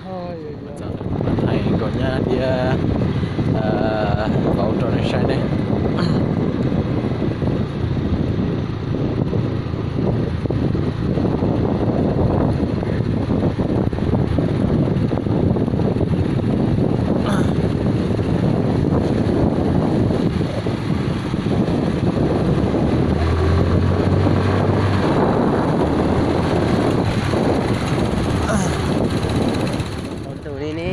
Thaij nkauj nyab thiab vauv rau nej saib ne. Tus ni ne.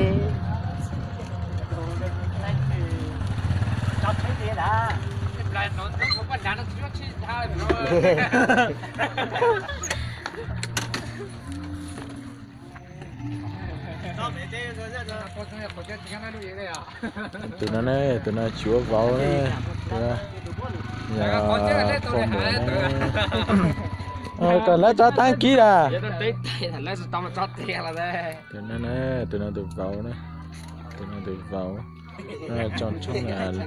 Tus no ne, tus no tsis ua vauv ne, tus no yog qhua muam ne. Kom lawv tso tag kis lawm. Tus no ne, tus no tus vauv ne, tus no tus vauv. Tso tshoob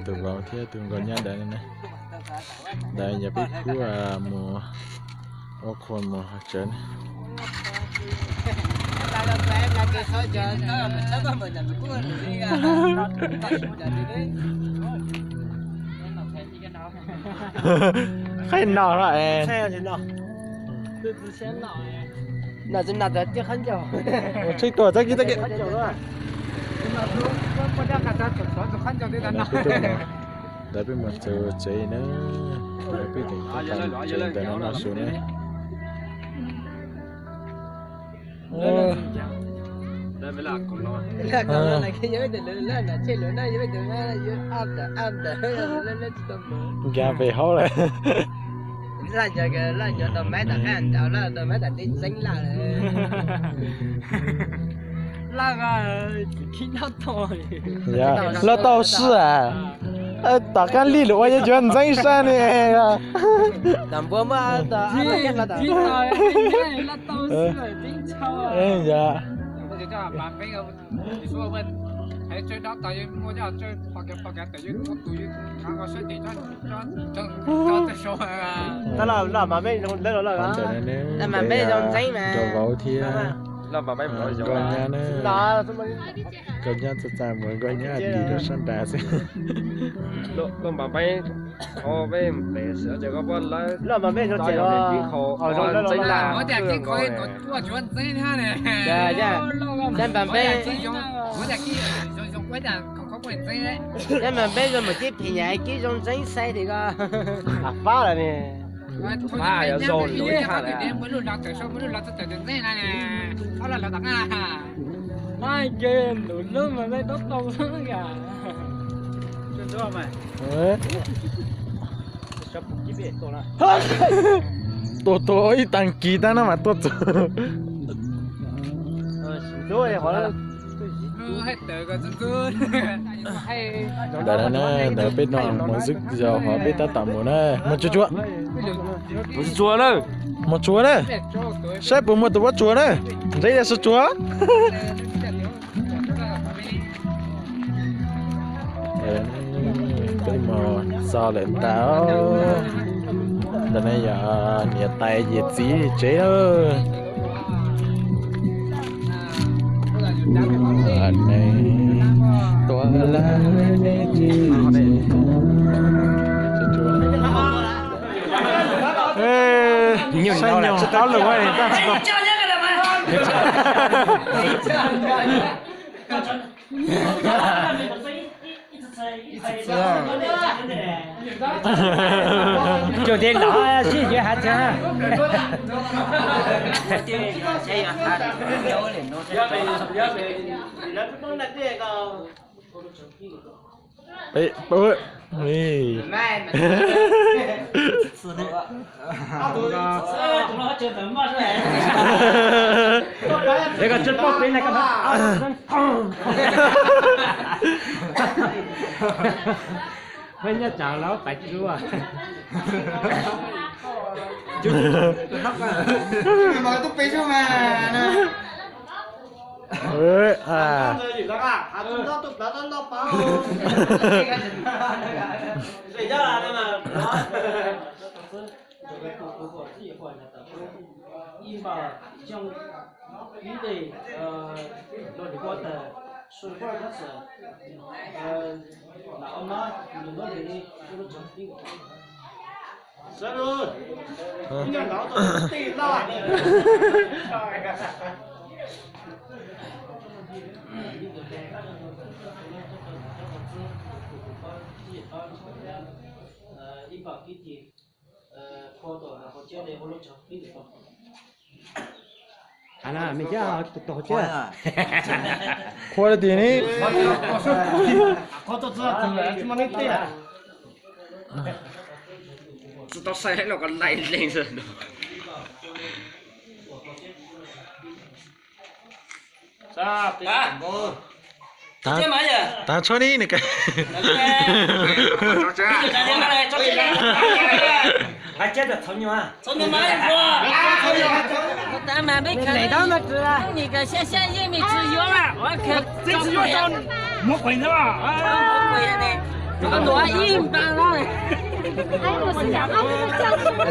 tus vauv thiab tus nkauj nyab ntawd ne. Ntawd yog peb khub mus ua qhua mus hauv tsev ne. Qhib no los es. Tsheej tuaj txog kis tag kis. Ntawd peb mus txog tsev na, peb teem tsev ntawm no noj su ne. Nkag pem haub lawm. Loj tau si a. Tom qab lij lus ua yuav cuav ntxeeb sab ne. Yog. Rau vauv thiab nkauj nyab ne. Nkauj nyab txaj txaj muag, nkauj nyab tis rau sab nrad xwb. Cov npam peb, cov npam peb zoo mus cib phim nyam kib zoo ntxeeb saib tias koj fab lawm ne. Tuaj tuaj ib tag kis tag no mas tuaj txog. Ntawm no na, ntawm peb no mus xwb yog ho peb tab tom mus na. Mus tsuag tsuag na. Mus tsuag na. Saib puas muaj tus pob tsuas na. Ntxeeb yog sawv tsuag. Peb mus txog lawm ntag. Ntawm no yog niam tais yawm txiv tsev. Saib nyuag qhob lus tsis tau. Cuag tes los sib yuav hav txag. Peb nyob tsam lawv pais tsuas. Qhua tiag ne. Tsis tau saib los ko lais leeg xwb. Tav tshuab ni nws.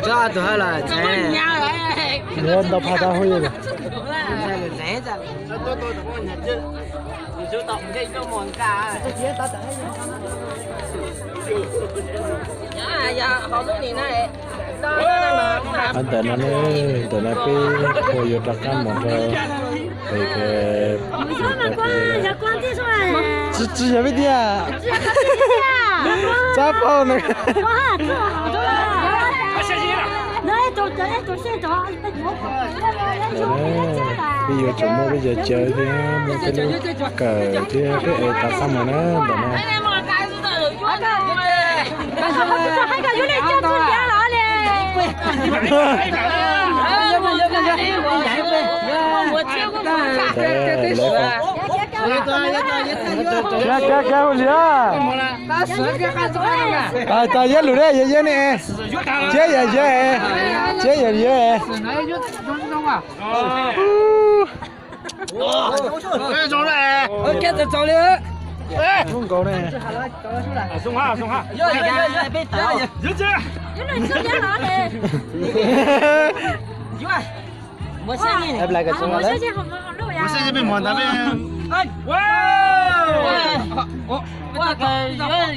Tus ha lawm, ntau pha tau hu li. Ntawm no ne, ntawm no peb ua yuav rov qab mus rau pem. Tsis, tsis yog peb tiag. Tsab paug no. Peb yuav tsum muaj peb cov cawv thiab muaj peb lub kawm thiab peb ev rov qab mus na ntawm no. Kav, kav, kav hu li. Tau, tau, yab lus ne, yab, yab ne. Tsiab yam yab, tsiab yam yab. Zoo ne.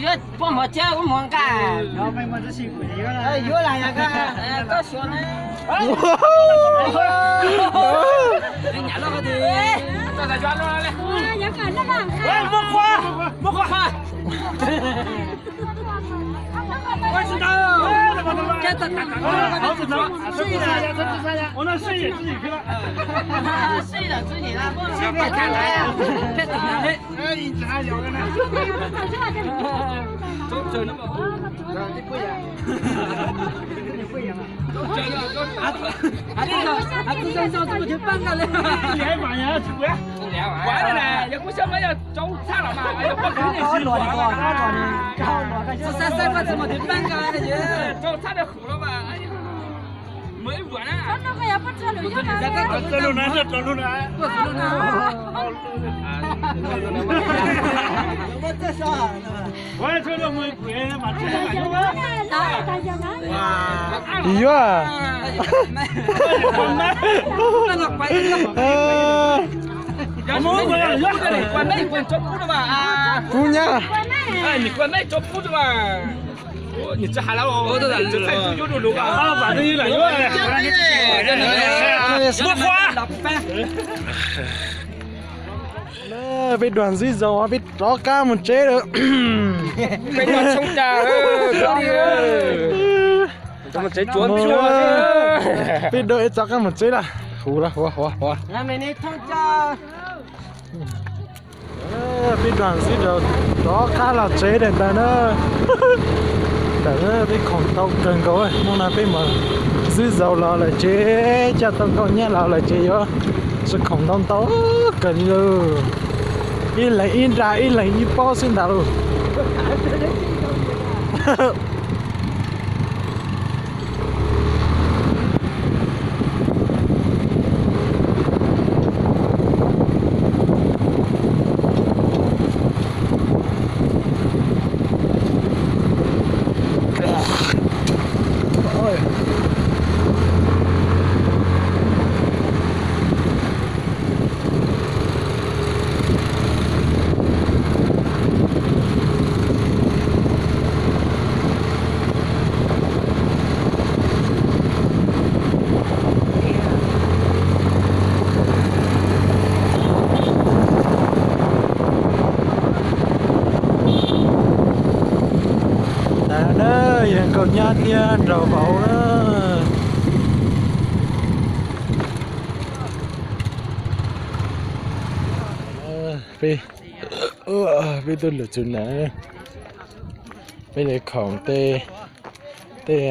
Yuav poj mov thiab ub mov nqa. Yuav lam koj suav na. Muab qhua, muab qhua. Yuav. Kub nyab. Peb dua ntxiv zaus peb rov qab mus tsev lawm. Peb dua rov qab mus tsev lawm. Huv lawm, huv, huv, huv. Peb dua ntxiv zaus rov qab los tsev lawm ntag na. Ntawm peb khoom tau kawg nkaus, hnub no peb mus ntxiv zaus los lawm tsev, coj tau nkauj nyab los lawm tsev, yuav tsis khoom ntau ntau kawg li lauj. Ib leeg ib nra, ib leeg ib pob xwb ntag lauj. Thiab nraug vauv na. Peb, peb tuaj lwm txwv na. Peb li khoom tej, tej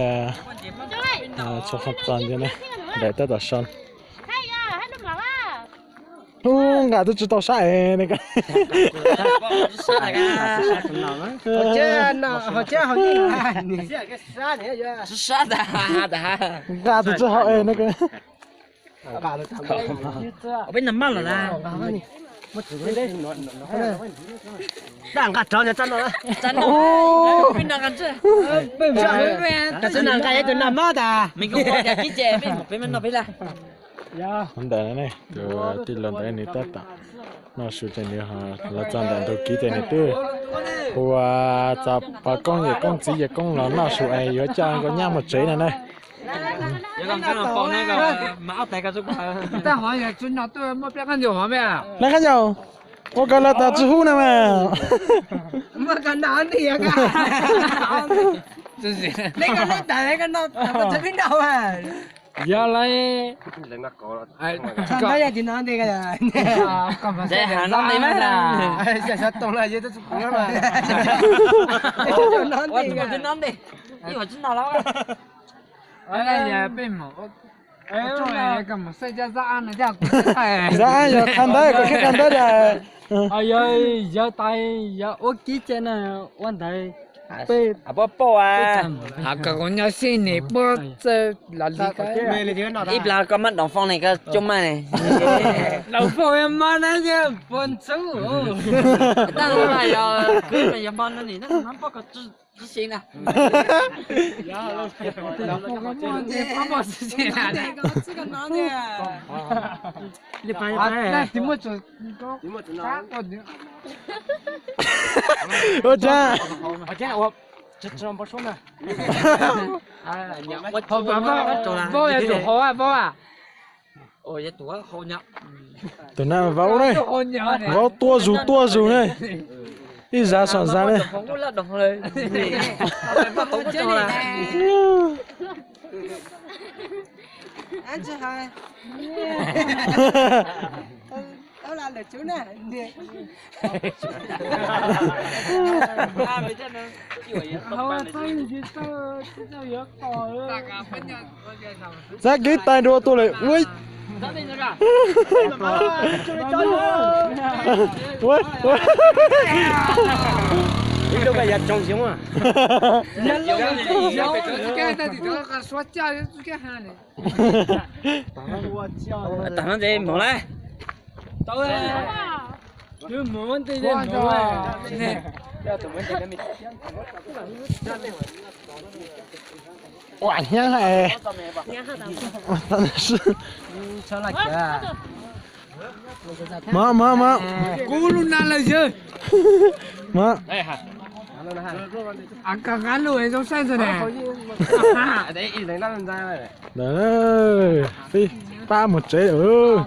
txhua qhov txos ntawd na, daim tab tom so. Ub, nqa twb tsis tau sab es ne. Nqa twb tsis haum es ne. Peb nag maj los na. Nqa rov, peb nqa, peb nqa, nqa tus nag maj tas. Ntawm tus tij laug ntawd nws tab tom noj su ces nws los txog ntawm ntug kiv ces nws twb hu txog pog koob yawm koob txiv yawm koob los noj su es yuav coj nkauj nyab mus tsev no na. Leej khaub ncaws, ua koj lawv tas tsis hu na mas. Yog lawv, noj nti mas, noj nti, ib ua tsis noj los. Zab yog qha ntawd, koj qha ntawd. Yog, yog tais, yog ua kiv ces na, ua ntawd. Peb, peb, hos koj kuv nyob xij nis puab txawj los li. Ib plag koj mab doos fooj ne, koj coj maj ne. Doos fooj yog mab na, yog puag ntxub. Tab sis yog kwv mas yog mab no nim no mab poj koj tsis xis na. Ua cas? Vauv yog tus hauv, vauv. Tus na vauv ne, vauv tua zus tua zus ne, ib zag saum zag ne. Txav kiv tais dua tuaj lawm. Tam no ces mus lawm. Ua nyab. Mab, mab, mab. Kuv lub na lawm yawg. Mab. Koj nqa lub zoo saib ntxog ne. Peb pab mus tsev lawm.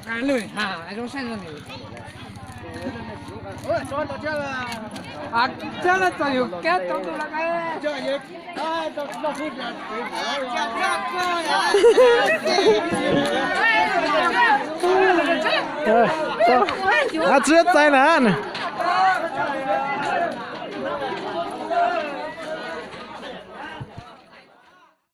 Tsis txais na.